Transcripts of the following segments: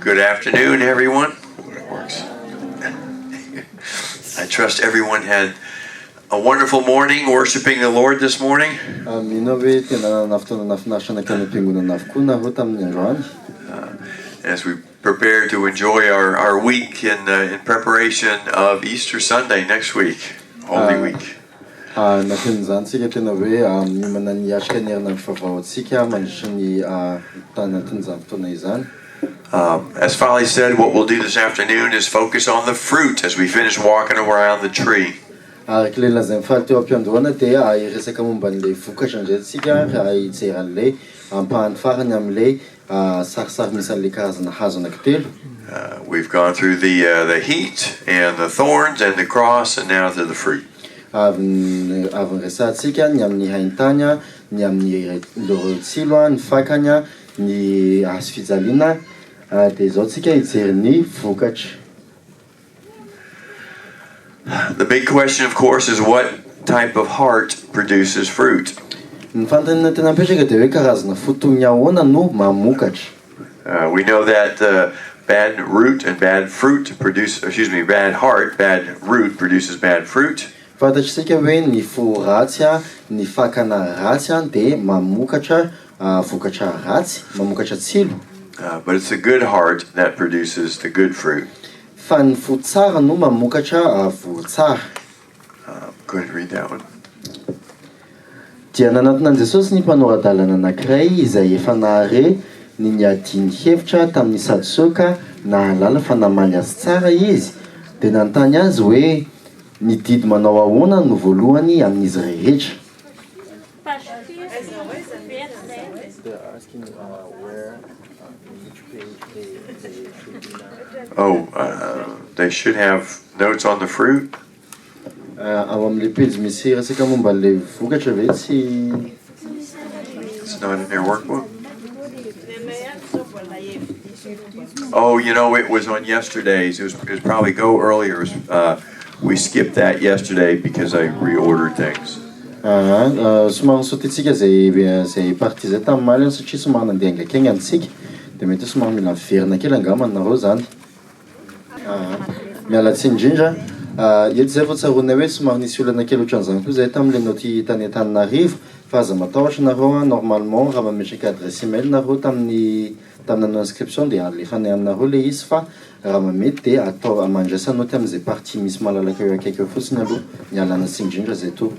Good afternoon, everyone. It works. I trust everyone had a wonderful morning worshiping the Lord this morning. Mino aho hoe tena nanana fotoana nahafinaritra nankany am-piangonana avokoa nareo tamin'ny androany. As we prepare to enjoy our week in preparation of Easter Sunday next week, Holy Week. Nafenin'izany tsika tena hoe miomana ny hiatrika ny herinandro vaovao antsika mandritra ny tanatin'izany fotoana izany. As Folly said, what we'll do this afternoon is focus on the fruit as we finish walking around the tree. Araka ilay lazain'i Faly teo am-piandohana dia hiresaka momba an'ilay vokatra indray tsika raha hijery an'ilay ampahany farany amin'ilay sarisary misy an'ilay karazana hazo anankitelo. We've gone through the heat and the thorns and the cross and now to the fruit. Avy avy niresahantsika ny amin'ny haintany, ny amin'ny ireo tsilo, ny fakany, ny hazo fijaliana, dia izao tsika hijery ny vokatra. The big question, of course, is what type of heart produces fruit? Ny fanontaniana tena mipetraka dia hoe karazana fo toy ny ahoana no mamokatra? We know that bad root and bad fruit produce, excuse me, bad heart, bad root produces bad fruit. Fantatr'isika hoe ny fo ratsy, ny fakana ratsy dia mamokatra vokatra ratsy, mamokatra tsilo. But it's the good heart that produces the good fruit. Fa ny fo tsara no mamokatra voa tsara. Go ahead and read that one. Dia nanatona an'i Jesosy ny mpanora-dalana anankiray izay efa nahare ny niadiany hevitra tamin'ny Sadoseo ka nahalala fa namaly azy tsara izy, dia nanontany azy hoe, Ny didy manao ahoana no voalohany amin'izy rehetra? Oh, they should have notes on the fruit. Ao amin'ilay pejy misy resaka momba an'ilay vokatra ve tsy. It's not in their workbook. Oh, it was on yesterday's. It was probably go earlier. We skipped that yesterday because I reordered things. Ah, somary nisaotintsika zay partie zay tamin'ny maly satria somary nandeha haingankaingana antsika dia mety hoe somary mila miverina kely angamba nareo zany. Miala tsiny indrindra. Eto zay vao tsaroanay hoe somary nisy olana kely ohatran'izany koa zay tamin'ilay noty tany Antananarivo, fa aza matahotra nareo a, normalement raha mametraka adresse email nareo tamin'ny nanao inscription dia alefanay aminareo le izy, fa raha mamety dia atao mandraisa noty amin'izay partie misy malalaka eo akaiky eo fotsiny aloha. Mialana tsiny indrindra zay to.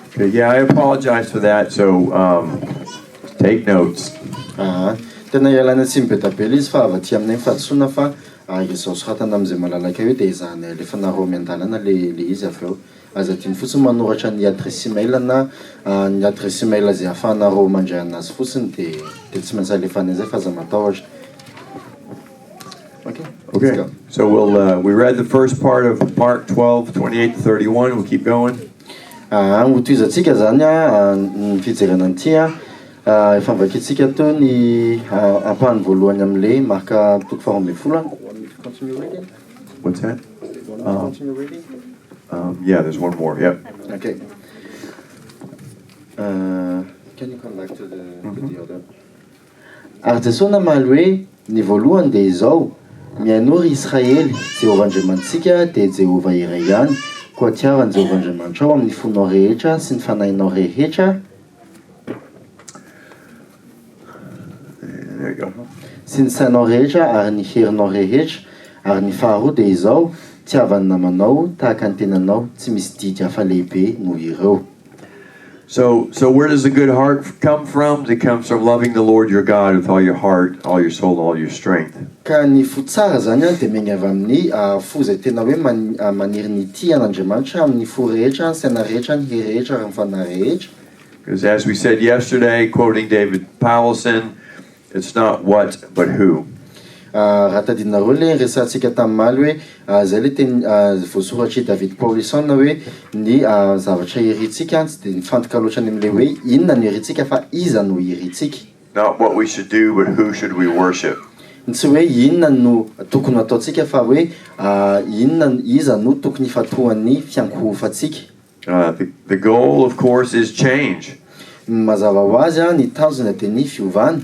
Okay, yeah, I apologize for that. So take notes. Ah, tena ialana tsiny be da be le izy fa avy aty aminay ny fahadisoana, fa izao soratana amin'izay malalaka eo dia ezahanay alefanareo miandalana le izy avy eo. Aza adino fotsiny manoratra ny adresse email na ny adresse email zay ahafahanareo mandray anazy fotsiny dia tsy maintsy alefanay zay fa aza matahotra. Okay. Okay. Let's go. So we read the first part of Mark 12, 28 to 31. We'll keep going. Ah, hotohizantsika zany a ny fijerena an'ity a efa novakintsika teo ny ampahany voalohany amin'ilay Marka toko faha-12 a. What's that? Yeah, there's one more. Yep. Okay. Can you come back to the other? Ary Jesosy namaly hoe, ny voalohany dia izao: Mihainoa, ry Israely, Jehovah Andriamanitsika dia Jehovah iray ihany, koa tiava an'i Jehovah Andriamanitrao amin'ny fonao rehetra sy ny fanahinao rehetra There you go. sy ny sainao rehetra ary ny herinao rehetra. Ary ny faharoa dia izao: tiava ny namanao tahaka ny tenanao, tsy misy didy hafa lehibe noho ireo. So where does the good heart come from? It comes from loving the Lord your God with all your heart, all your soul, and all your strength. Ka ny fo tsara zany a dia miainga avy amin'ny fo izay tena hoe maniry ny tia an'Andriamanitra amin'ny fo rehetra, ny saina rehetra, ny hery rehetra ary ny fanahy rehetra. Because as we said yesterday, quoting David Powlison, it's not what, but who. Raha tadidinareo le resantsika tamin'ny maly hoe zay le teny voasoratr'i David Powlison hoe ny zavatra irintsika tsy dia mifantoka loatra any amin'ilay hoe inona no irintsika fa iza no irintsika. Not what we should do, but who should we worship. Ny tsy hoe inona no tokony ataontsika fa hoe inona, iza no tokony hifantohan'ny fiankohofantsika. The goal, of course, is change. Mazava ho azy a ny tanjona dia ny fiovana.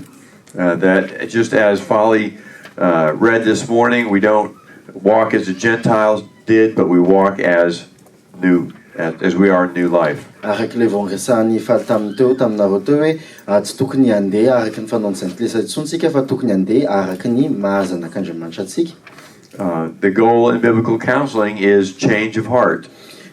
That just as Folly read this morning, we don't walk as the Gentiles did, but we walk as new, as we are in new life. Araka ilay vao niresahan'i Faly tamin'ny teo taminareo teo hoe tsy tokony handeha araka ny fanaon'ny jentilisa intsony tsika fa tokony handeha araka ny maha zanak'Andriamanitra antsika. The goal in biblical counseling is change of heart.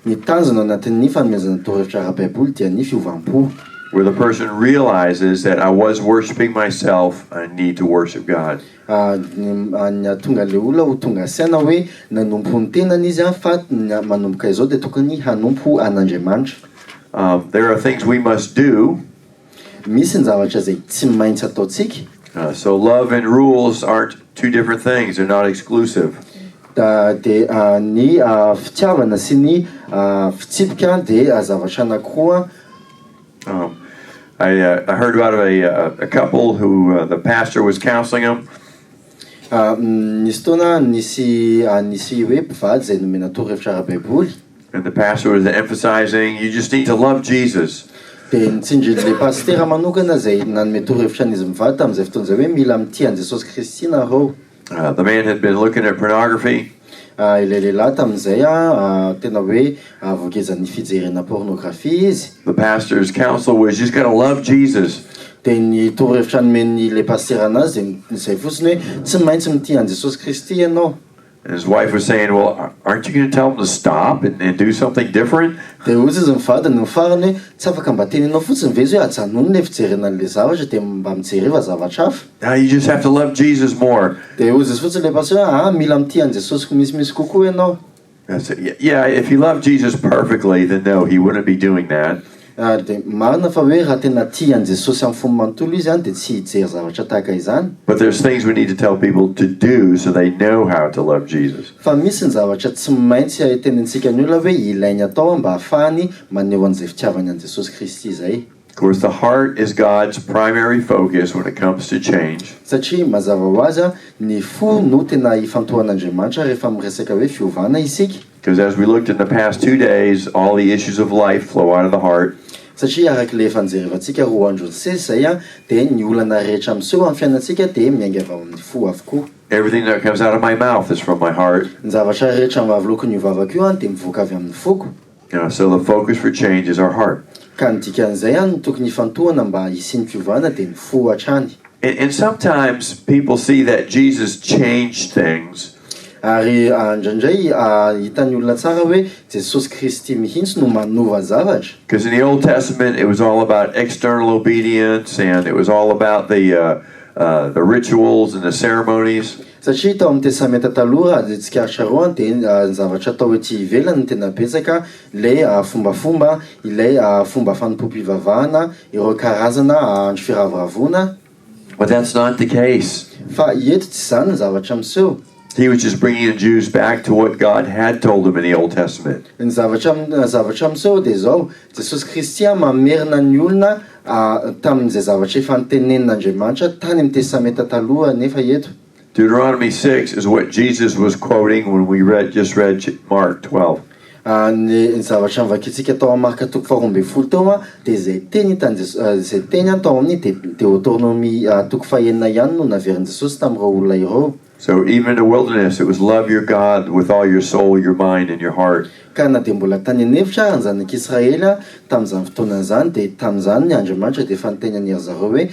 Ny tanjona anatin'ny fanomezana torohevitra ara-baiboly dia ny fiovam-po. Where the person realizes that I was worshiping myself, I need to worship God. Ny hahatonga ilay olona ho tonga saina hoe nanompo ny tenany izy fa manomboka izao dia tokony hanompo an'Andriamanitra. There are things we must do. Misy ny zavatra izay tsy maintsy ataontsika. So love and rules aren't two different things, they're not exclusive. Dia ny fitiavana sy ny fitsipika dia zavatra anankiroa. I heard about a couple who the pastor was counseling them. Nisy fotoana nisy hoe mpivady izay nomena torohevitra ara-baiboly. And the pastor was emphasizing, you just need to love Jesus. Dia nitsindrin'ilay pastera manokana izay nanome torohevitra an'izy mivady tamin'izay fotoana izay hoe mila mitia an'i Jesosy Kristy nareo. The man had been looking at pornography. Ilay lehilahy tamin'izay tena hoe voagejan'ny fijerena pornografia izy. The pastor's counsel was, you just got to love Jesus. Dia ny torohevitra nomen'ilay pastera anazy dia izay fotsiny hoe tsy maintsy mitia an'i Jesosy Kristy ianao. And his wife was saying, well, aren't you going to tell him to stop and do something different? Dia hoy izy mivady ny farany hoe tsy afaka mba teneninao fotsiny ve izy hoe ajanony ilay fijerena an'ilay zavatra dia mba mijereva zavatra hafa. Now you just have to love Jesus more. Dia hoy izy fotsiny ilay pasteur hoe mila mitia an'i Jesosy misimisy kokoa ianao. I said, yeah, if he loved Jesus perfectly, then no, he wouldn't be doing that. Dia marina fa hoe raha tena tia an'i Jesosy amin'ny fony manontolo izy dia tsy hijery zavatra tahaka izany. But there's things we need to tell people to do so they know how to love Jesus. Fa misy ny zavatra tsy maintsy tenentsika ny olona hoe ilainy atao mba ahafahany maneho an'izay fitiavany an'i Jesosy Kristy izay. Of course, the heart is God's primary focus when it comes to change. Satria mazava ho azy ny fo no tena ifantohan'Andriamanitra rehefa miresaka hoe fiovana isika. Because as we looked in the past 2 days, all the issues of life flow out of the heart. Satria araka ilay efa nijerevantsika roa andro nisesy izay dia ny olana rehetra miseho amin'ny fiainantsika dia miainga avy ao amin'ny fo avokoa. Everything that comes out of my mouth is from my heart. Ny zavatra rehetra miavoloky ny vavako io dia mivoaka avy amin'ny foko. So the focus for change is our heart. Ka ny dikan'izay no tokony hifantohana mba hisian'ny fiovana dia ny fo hatrany. And sometimes people see that Jesus changed things. Ary indraindray hitan'ny olona tsara hoe Jesosy Kristy mihitsy no manova zavatra. Because in the Old Testament it was all about external obedience and it was all about the rituals and the ceremonies. Satria tao amin'ny Testamenta taloha raha tsikaritra roa dia ny zavatra atao ety ivelany no tena betsaka, ilay fombafomba, ilay fomba fanompoam-pivavahana, ireo karazana andro firavoravoana. But that's not the case. Fa eto tsy izany ny zavatra miseho. He was just bringing the Jews back to what God had told them in the Old Testament. Ny zavatra miseho dia izao, Jesosy Kristy mamerina ny olona tamin'izay zavatra efa notenenin'Andriamanitra tany amin'ny Testamenta taloha nefa eto. Deuteronomy 6 is what Jesus was quoting when we just read Mark 12. Ny zavatra novakintsika tao amin'ny Marka toko faharoa ambin'ny folo teo dia izay teny hitan'i izay teny tao amin'ny Deuteronomy toko fahenina ihany no naverin'i Jesosy tamin'ireo olona ireo. So even in the wilderness, it was love your God with all your soul, your mind, and your heart. Ka na dia mbola tany an'efitra ny zanak'Israely tamin'izany fotoana izany dia tamin'izany ny Andriamanitra dia efa niteny an'iry zareo hoe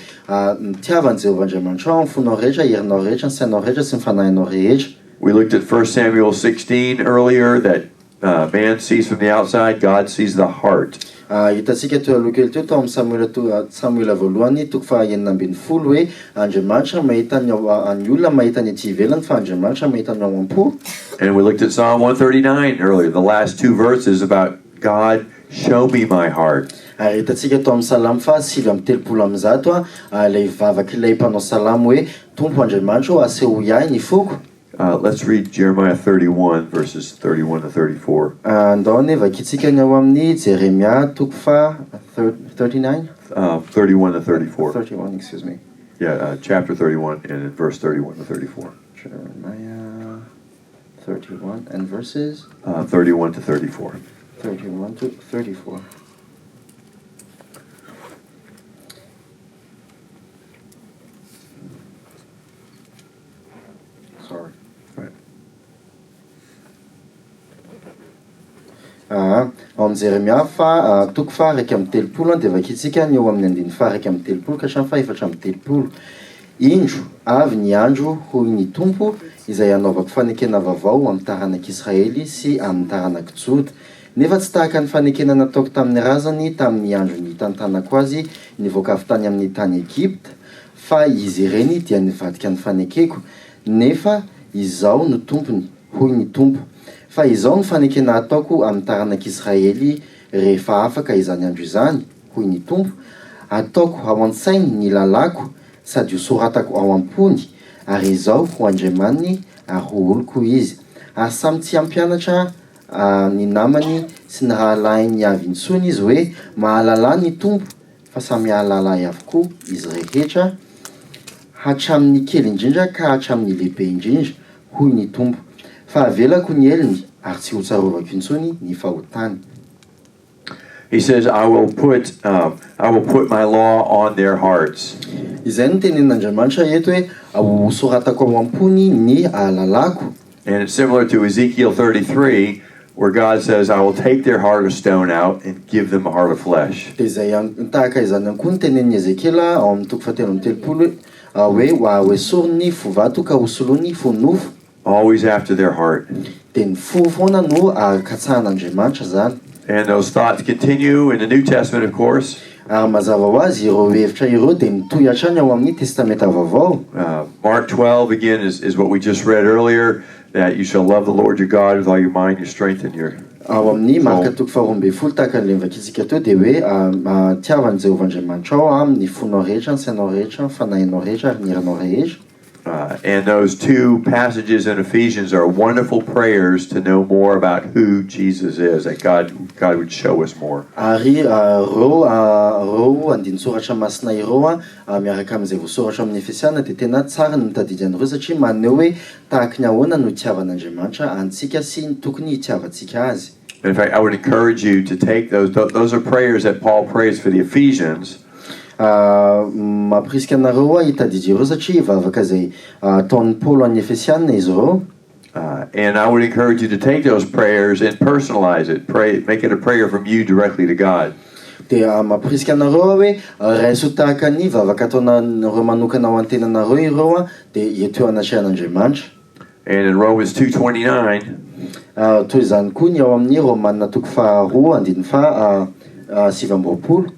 mitiava an'i Jehovah Andriamanitra ao amin'ny fonao rehetra, herinao rehetra, ny sainao rehetra sy ny fanahinao rehetra. We looked at 1 Samuel 16 earlier that man sees from the outside, God sees the heart. Hitantsika teo aloha kely teo tao amin'ny Samoela voalohany toko fahaenina ambin'ny folo hoe Andriamanitra mahita ny ao, ny olona mahita ny ety ivelany fa Andriamanitra mahita ny ao am-po. And we looked at Psalm 139 earlier, the last two verses about God, show me my heart. Ary hitantsika tao amin'ny Salamo faha sivy amby telopolo amby zato ilay vavak'ilay mpanao salamo hoe Tompo Andriamanitra ô asehoy ahy ny foko. Let's read Jeremiah 31 verses 31 to 34. Andao anie vakintsika ny ao amin'ny Jeremia toko faha 39? 31 to 34. 31, excuse me. Yeah, chapter 31 and verse 31 to 34. Jeremiah 31 and verses? 31 to 34. 31 to 34. Aa Ao amin'ny Jeremia faha toko faha 31 dia vakintsika ny eo amin'ny andininy faha 31 ka hatramin'ny faha 34. Indro, avy ny andro, hoy ny Tompo, izay hanaovako fanekena vaovao amin'ny taranak'Israely sy amin'ny taranak'i Joda. Nefa tsy tahaka ny fanekena nataoko tamin'ny razany tamin'ny andro nitantanako azy nivoaka avy tany amin'ny tany Egypta, fa izy ireny dia nivadika ny fanekeko, nefa Izaho no Tompony, hoy ny Tompo. Fa izao no fanekena hataoko amin'ny taranak'Israely rehefa afaka izany andro izany, hoy ny Tompo, Ataoko ao an-tsainy ny lalàko sady hosoratako ao am-pony, ary Izaho ho Andriamaniny ary ho oloko izy. Ary samy tsy hampianatra ny namany sy ny rahalahiny avy intsony izy hoe, Mahalalà ny Tompo, fa samy hahalala Ahy avokoa izy rehetra, hatramin'ny kely indrindra ka hatramin'ny lehibe indrindra, hoy ny Tompo. Fa havelako ny helony ary tsy hotsarovako intsony ny fahotany. He says, I will put, I will put my law on their hearts. Izay no tenenin'Andriamanitra eto hoe, Hosoratako ao am-pony ny lalàko. And it's similar to Ezekiel 33, where God says, I will take their heart of stone out and give them a heart of flesh. Dia izay ihany, tahaka izany ihany koa no tenenin'i Ezekiela ao amin'ny toko fahatelo amby telopolo hoe, Hoesoriny ny fo vato ka hosoloiny fo nofo. Always after their heart. Dia ny fo foana no katsahan'Andriamanitra zany. And those thoughts continue in the New Testament, of course. Ary mazava ho azy ireo hevitra ireo dia mitohy hatrany ao amin'ny Testamenta Vaovao. Mark 12 again is what we just read earlier, that you shall love the Lord your God with all your mind, your strength, and your Ao amin'ny Marka soul. Toko faharoa ambin'ny folo, tahaka an'ilay novakintsika teo, dia hoe tiava an'i Jehovah Andriamanitrao amin'ny fonao rehetra, ny sainao rehetra, ny fanahinao rehetra ary ny herinao rehetra. And those two passages in Ephesians are wonderful prayers to know more about who Jesus is, that God would show us more. Ary ireo andinin-tsoratra masina ireo miaraka amin'izay voasoratra amin'ny Efesiana dia tena tsara ny mitadidy an'ireo satria maneho hoe tahaky ny ahoana no itiavan'Andriamanitra antsika sy ny tokony hitiavantsika azy. In fact, I would encourage you to take those. Those are prayers that Paul prays for the Ephesians. Mampirisika anareo aho hitadidy ireo satria vavaka izay ataon'i Paoly ho an'ny Efesiana izy ireo. And I would encourage you to take those prayers and personalize it. Pray, make it a prayer from you directly to God. Dia mampirisika anareo aho hoe raiso tahaka ny vavaka ataonareo manokana ho antenanareo ireo dia eto eo anatrehan'Andriamanitra. And in Romans 2:29, Toy izany koa ny ao amin'ny Romana toko faharoa andininy faha 29.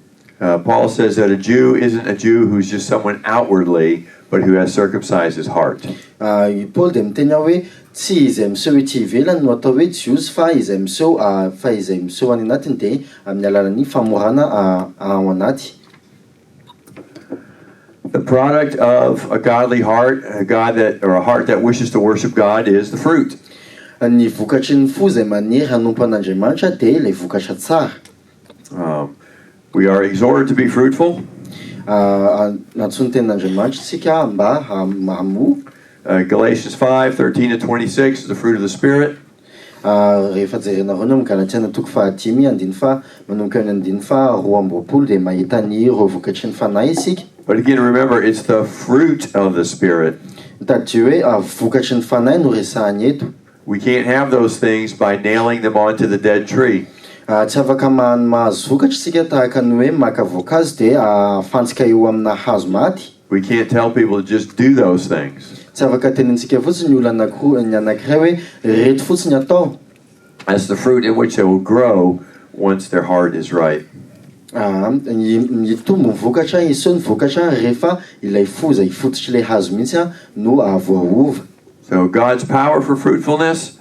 Paul says that a Jew isn't a Jew who's just someone outwardly, but who has circumcised his heart. I Paoly dia miteny ao hoe tsy izay miseho ety ivelany no atao hoe Jiosy fa izay miseho fa izay miseho any anatiny dia amin'ny alalan'ny famorana ao anaty. The product of a godly heart, a God that or a heart that wishes to worship God, is the fruit. Ny vokatry ny fo izay maniry hanompo an'Andriamanitra dia ilay vokatra tsara. We are exhorted to be fruitful. Nantsoin'ny tenin'Andriamanitra isika mba hamoa. Galatians 5, 13 to 26 is the fruit of the Spirit. Rehefa jerenareo ny amin'ny Galatiana toko fahadimy andiny faha manomboka eo amin'ny andiny faha 22 dia mahita ny ireo vokatry ny fanahy isika. But again, remember, it's the fruit of the Spirit. Tadidio hoe vokatry ny fanahy no resahany eto. We can't have those things by nailing them onto the dead tree. Tsy afaka mahazo vokatra isika tahaka ny hoe maka voankazo dia afantsika eo amina hazo maty. We can't tell people to just do those things. Tsy afaka tenenintsika fotsiny ny olona anankiroa, ny anankiray hoe reto fotsiny atao. That's the fruit in which they will grow once their heart is right. Mitombo ny vokatra, hiseho ny vokatra rehefa ilay fo izay fototr'ilay hazo mihitsy no voaova. So God's power for fruitfulness.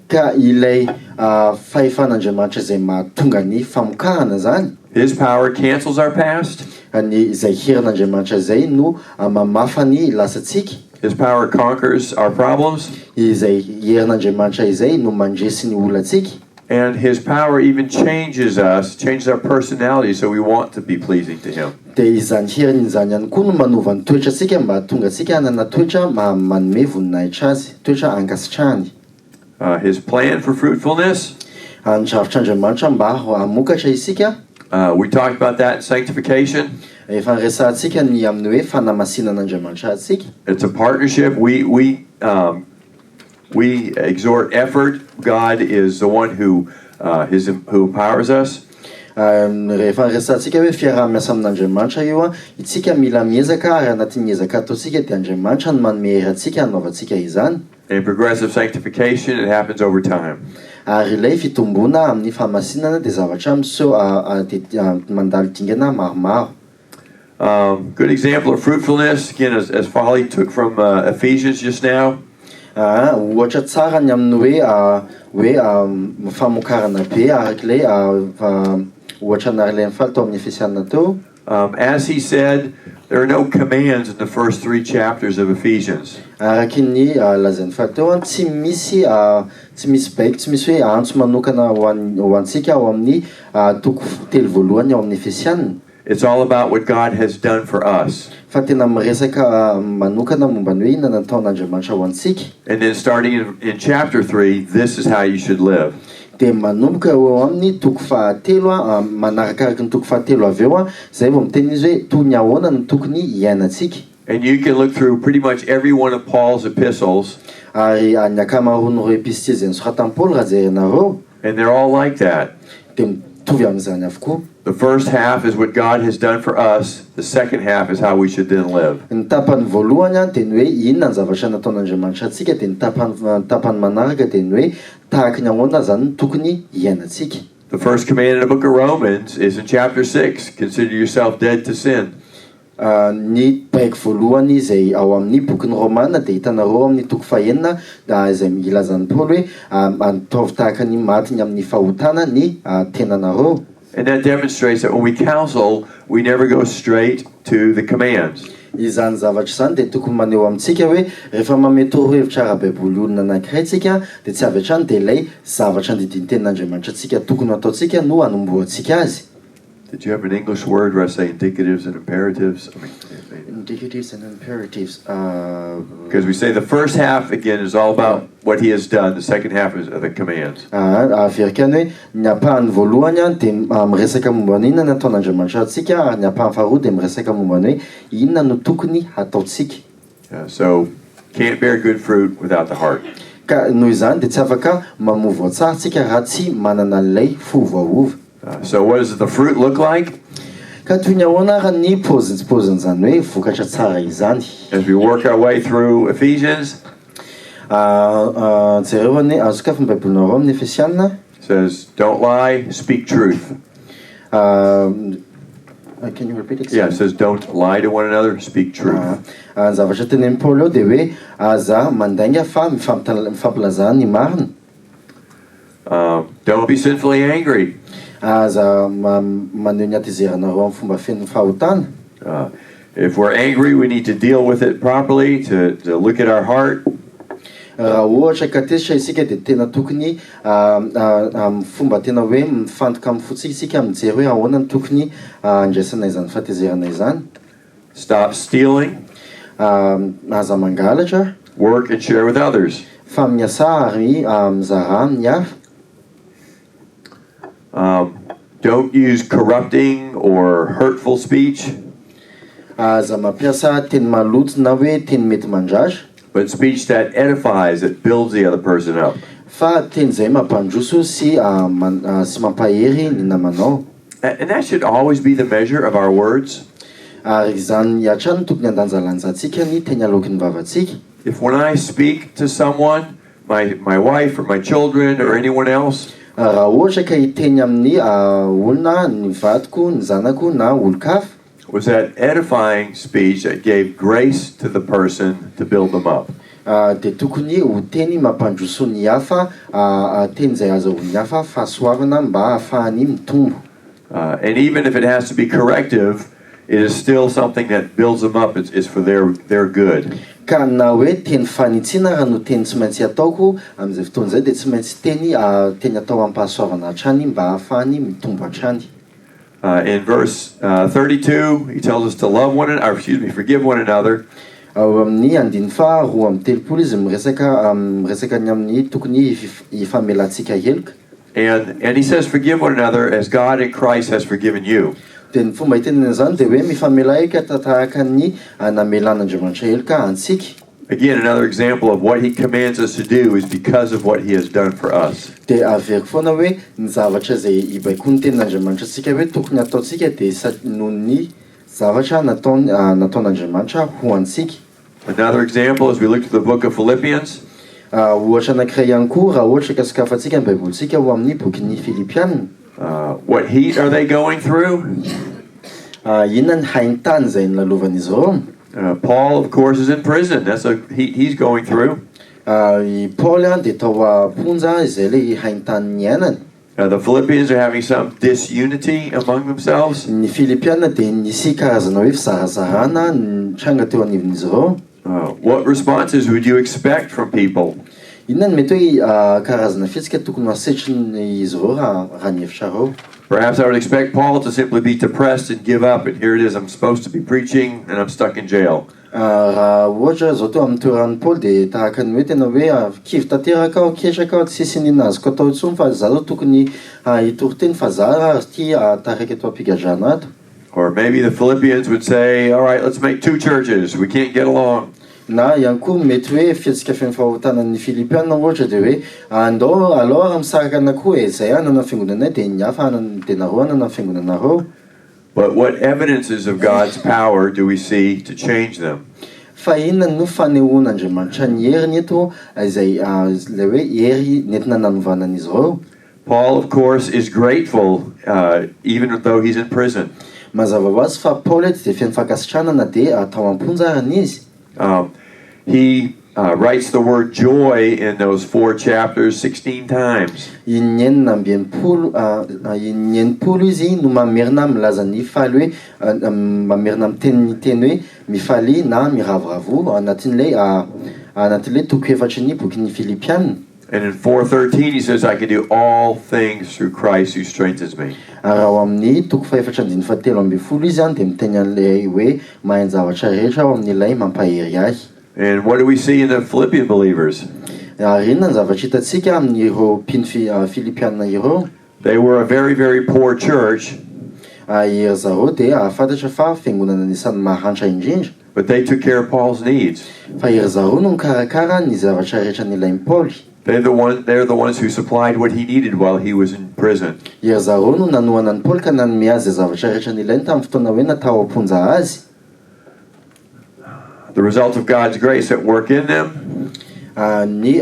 Ka ilay fahefan'Andriamanitra izay mahatonga ny famokarana zany. His power cancels our past. Ny izay herin'Andriamanitra izay no mamafa ny lasantsika. His power conquers our problems. Izay herin'Andriamanitra izay no mandresy ny olantsika. And his power even changes us, changes our personality so we want to be pleasing to him. Dia izany heriny izany ihany koa no manova ny toetrantsika mba hahatonga antsika hanana toetra manome voninahitra azy, toetra ankasitrahany. His plan for fruitfulness. Ny drafitr'Andriamanitra mba hamokatra isika. We talked about that in sanctification. Efa niresahantsika ny amin'ny hoe fanamasinan'Andriamanitra antsika. It's a partnership. We exhort effort. God is the one who his, who empowers us. Rehefa resahantsika hoe fiaraha-miasa amin'Andriamanitra io a, itsika mila miezaka ary anatin'ny ezaka ataontsika dia Andriamanitra no manome hery antsika hanaovantsika izany. And progressive sanctification, it happens over time. Ary ilay fitomboana amin'ny fahamasinana dia zavatra miseho dia mandalo dingana maromaro. Good example of fruitfulness, again, as Folly took from Ephesians just now. Ohatra tsara ny amin'ny hoe hoe famokarana be arak'ilay ohatra nalain'i Faly tao amin'ny Efesiana teo. As he said, there are no commands in the first three chapters of Ephesians. Araky ny lazain'i Faly teo, tsy misy tsy misy baiko, tsy misy hoe antso manokana ho an- ho antsika ao amin'ny toko telo voalohany ao amin'ny Efesiana. It's all about what God has done for us. Fa tena miresaka manokana momba ny hoe inona nataon'Andriamanitra ho antsika. And then starting in chapter 3, this is how you should live. Dia manomboka eo amin'ny toko fahatelo a, manarakaraky ny toko fahatelo avy eo a, zay vao miteny izy hoe toy ny ahoana no tokony hiainantsika. And you can look through pretty much every one of Paul's epistles. Ary ny ankamaroan'ireo epistily izay nosoratan'i Paoly raha jerenareo, And they're all like that. dia mitovy amin'izany avokoa. The first half is what God has done for us. The second half is how we should then live. Ny tapany voalohany a dia ny hoe inona ny zavatra nataon'Andriamanitra antsika, dia ny tapany manaraka dia ny hoe tahaka ny ahoana zany no tokony hiainantsika. The first command in the book of Romans is in chapter 6: Consider yourself dead to sin. Ny baiko voalohany izay ao amin'ny bokin'ny Romana dia hitanareo amin'ny toko fahenina izay ilazan'ny Paoly hoe ataovy tahaka ny maty ny amin'ny fahotana ny tenanareo. And that demonstrates that when we counsel, we never go straight to the commands. Izany zavatra izany dia tokony maneho amintsika hoe rehefa manome torohevitra ara-baiboly olona anankiray tsika dia tsy avy hatrany dia ilay zavatra andidin'ny tenin'Andriamanitra antsika tokony ataontsika no anombohantsika azy. Did you have an English word where I say indicatives and imperatives? I mean, Indicatives and imperatives. Because we say the first half, again, is all about what he has done. The second half is the commands. Averiko ihany hoe ny ampahany voalohany a dia miresaka momba ny inona nataon'Andriamanitra antsika ary ny ampahany faharoa dia miresaka momba ny hoe inona no tokony hataontsika. So, can't bear good fruit without the heart. Ka noho izany dia tsy afaka mamoa voa tsara tsika raha tsy manana an'ilay fo voaova. So, what does the fruit look like? Ka toy ny ahoana ary ny paozintsy-paozin'izany hoe vokatra tsara izany? As we work our way through Ephesians, Jereo any sokafy ny baibolinareo amin'ny Efesiana. It says, "Don't lie, speak truth." Can you repeat it? Yeah, it says, "Don't lie to one another, speak truth." Ny zavatra tenenin'i Paoly eo dia hoe aza mandainga fa mifampilaza ny marina. Don't be sinfully angry. Aza maneho ny hatezeranareo amin'ny fomba feno fahotana. If we're angry, we need to deal with it properly, to look at our heart. Raha ohatra ka tezitra isika dia tena tokony amin'ny fomba tena hoe mifantoka amin'ny fontsika isika mijery hoe ahoana no tokony andraisana izany fahatezerana izany. Stop stealing. Aza mangalatra. Work and share with others. Fa miasa ary mizara amin'ny hafa. Don't use corrupting or hurtful speech, Aza mampiasa teny maloto na hoe teny mety mandratra, but speech that edifies, that builds the other person up. Fa teny izay mampandroso sy sy mampahery ny namanao. And that should always be the measure of our words. Ary izany hatrany tokony andanjalanjantsika ny teny aloaky ny vavantsika. If when I speak to someone, my wife or my children or anyone else, Raha ohatra ka hiteny amin'ny olona, ny vadiko, ny zanako na olon-kafa, was that edifying speech that gave grace to the person to build them up. Dia tokony ho teny mampandroso ny hafa, teny izay azahoan'ny hafa fahasoavana mba hahafahany mitombo. And even if it has to be corrective, it is still something that builds them up. It's for their good. Ka na hoe teny fanitsiana raha no teny tsy maintsy ataoko amin'izay fotoana izay dia tsy maintsy teny atao am-pahasoavana hatrany mba hahafahany mitombo hatrany. In verse 32, he tells us to love one another, excuse me, forgive one another. Ao amin'ny andiny faha-32 izy miresaka ny amin'ny tokony hifamelantsika heloka. And he says, "Forgive one another as God in Christ has forgiven you." Dia ny fomba hitenenana izany dia hoe mifamela heloka tahaka ny namelan'Andriamanitra heloka antsika. Again, another example of what he commands us to do is because of what he has done for us. Dia averiko foana hoe ny zavatra izay ibaikoan'ny tenin'Andriamanitra antsika hoe tokony hataontsika dia sa- noho ny zavatra nataony nataon'Andriamanitra ho antsika. Another example, as we look to the book of Philippians, Ohatra anankiray ihany koa, raha ohatra ka sokafantsika ny Baibolintsika ho amin'ny bokin'ny Filipiana. What heat are they going through? Inona ny haintany izay nolalovan'izy ireo? Paul, of course, is in prison. That's a heat he's going through. I Paoly dia tao am-ponja, izay ilay haintany niainany. The Philippians are having some disunity among themselves. Ny Filipiana dia nisy karazana hoe fizarazarana nitranga teo anivon'izy ireo. What responses would you expect from people? Inona no mety hoe karazana fihetsika tokony ho asetrin'izy ireo raha ny hevitrareo? Perhaps I would expect Paul to simply be depressed and give up, and here it is, I'm supposed to be preaching and I'm stuck in jail. Raha ohatra izao teo amin'ny toeran'i Paoly dia tahaka ny hoe tena hoe kivy tanteraka aho, ketraka aho, tsisy n'inona azoko atao intsony fa izaho izao tokony hitory teny fa izaho ary ity taraiky eto am-pigadrana ato. Or maybe the Philippians would say, All right, let's make two churches. We can't get along. Na ihany koa mety hoe fihetsika feno fahotana ny Filipiana ohatra dia hoe andao alao ary misaraka anakoa e, izay hanana ny fiangonanay dia ny hafa hanana dia nareo hanana ny fiangonanareo. But what evidences of God's power do we see to change them? Fa inona no fanehoan'Andriamanitra ny heriny eto izay ilay hoe hery nentina nanovana an'izy ireo? Paul, of course, is grateful even though he's in prison. Mazava ho azy fa Paoly eto dia feno fankasitrahana na dia tao am-ponja arany izy. He writes the word joy in those four chapters 16 times. Inenina amby 60, inenimpolo izy no mamerina milaza ny faly hoe mamerina miteny ny teny hoe mifaly na miravoravo anatin'ilay toko efatry ny bokin'ny Filipiana. And in 4:13 he says, I can do all things through Christ who strengthens me. Ary ao amin'ny toko fahefatra andininy fahatelo ambin'ny folo izy any dia miteny an'ilay hoe mahay ny zavatra rehetra ao amin'ilay mampahery ahy. And what do we see in the Philippian believers? Ary inona ny zavatra hitantsika amin'ireo mpino fi- Filipiana ireo? They were a very, very poor church, Iry zareo dia ahafantatra fa fiangonana anisan'ny mahantra indrindra, but they took care of Paul's needs. Fa iry zareo no nikarakara ny zavatra rehetra nilain'i Paoly. They're the ones who supplied what he needed while he was in prison. Iry zareo no nanohana ny Paoly ka nanome azy izay zavatra rehetra nilainy tamin'ny fotoana hoe natao am-ponja azy. The result of God's grace at work in them Ny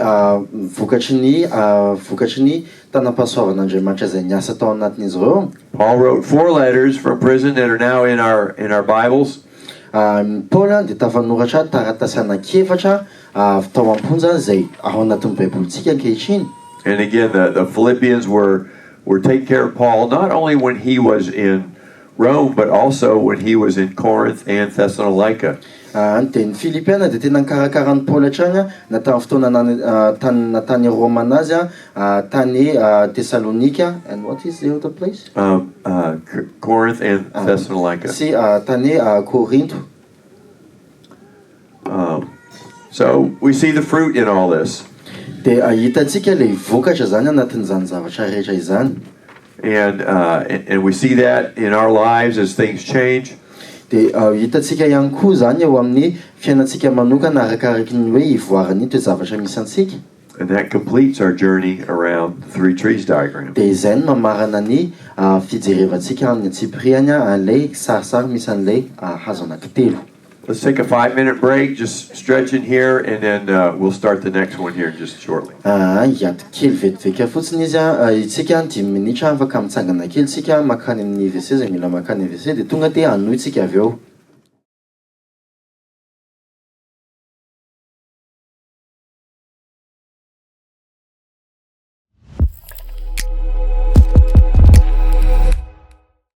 vokatry ny tanam-pahasoavan'Andriamanitra izay niasa tao anatin'izy ireo. Paul wrote four letters from prison that are now in our Bibles. Paoly dia tafanoratra taratasy anankiefatra avy tao am-ponja izay ao anatin'ny Baibolintsika ankehitriny. And again, the Philippians were taking care of Paul not only when he was in Rome, but also when he was in Corinth and Thessalonica. Dia ny Filipiana dia tena nikarakara ny Paoly hatrany na tamin'ny fotoana tany na tany Roma anazy tany Thessalonika, and what is the other place? Corinth and Thessalonica. Sy tany Korinto. So we see the fruit in all this. Dia hitantsika ilay vokatra zany anatin'izany zavatra rehetra izany. And we see that in our lives as things change. Dia hitantsika ihany koa zany eo amin'ny fiainantsika manokana arakaraky ny hoe ivoarany toe zavatra misy antsika. And that completes our journey around the three trees diagram. Dia izay no mamarana ny fijerevantsika amin'ny antsipiriany an'ilay sarisary misy an'ilay hazo anankitelo. Let's take a 5-minute break, just stretch in here, and then we'll start the next one here just shortly. Hiato kely vetiveka fotsiny izy itsika 5 minitra afaka mitsangana kely tsika makany amin'ny WC zay mila makany WC dia tonga dia hanohy tsika avy eo.